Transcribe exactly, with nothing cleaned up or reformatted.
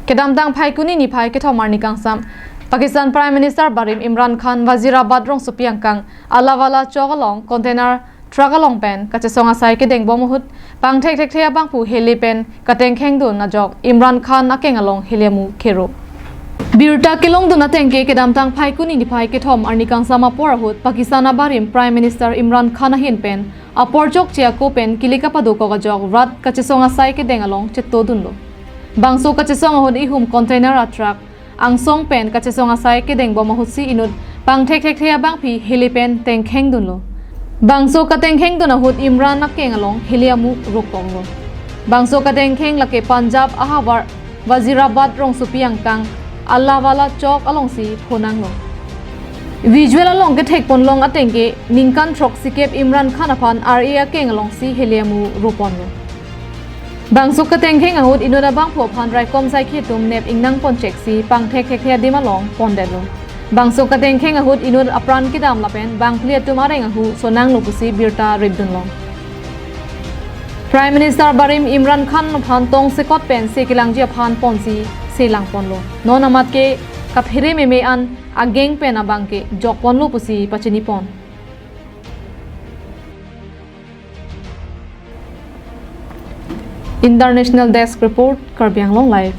Kedamtang Phaikuni niphai kethom arni kangsam, Pakistan Prime Minister barim Imran Khan Wazirabad rongsopi angkang Allahabad chowk along container truck along pen kachesong asai kedengbom ahut pangthek thekthe abangphu heli pen katengkheng dun ajok Imran Khan akeng along heli amu kero. Birta kelongdun ateng ke kedamtang Phaikuni niphai kethom arni kangsam apor ahut Pakistan abarim Prime Minister Imran Khan ahin pen apor chokche ako pen kili kapadokok ajok rat kachesong asai kedeng along chetodunlo. Bangso kachesong ahut ihum container a truck angsong pen kachesong asai kedengbom ahutsi inut pangthek thekthe abangphi heli pen tengkheng dunlo. Bangso katengkheng dun ahut Imran akeng along heli amu rokoklo. Bangso katengkheng lake Punjab ahavar Wazirabad rongsopi angkang Allahabad chowk alongsi phonanglo. Visual along kethekponlong ateng ke ningkan throksikep Imran Khan aphan R A akeng alongsi heli amu roponlo. Bangso katengkheng ahut inut abangphu aphan raikom saikhi atum nep ingnang poncheksi pangthek thekthe adim along pondetlo. Bangso katengkheng ahut inut apran kedam lapen bangphli atum areng ahu sonanglo pusi birta ripdunlong. Prime Minister barim Imran Khan aphan tongsekot pen se kelangji aphan ponsi se langponlo. Non amat ke kaphere meme an ageng pen abang ke jokponlo pusi pachinipon. International Desk Report, Karbi Anglong Live.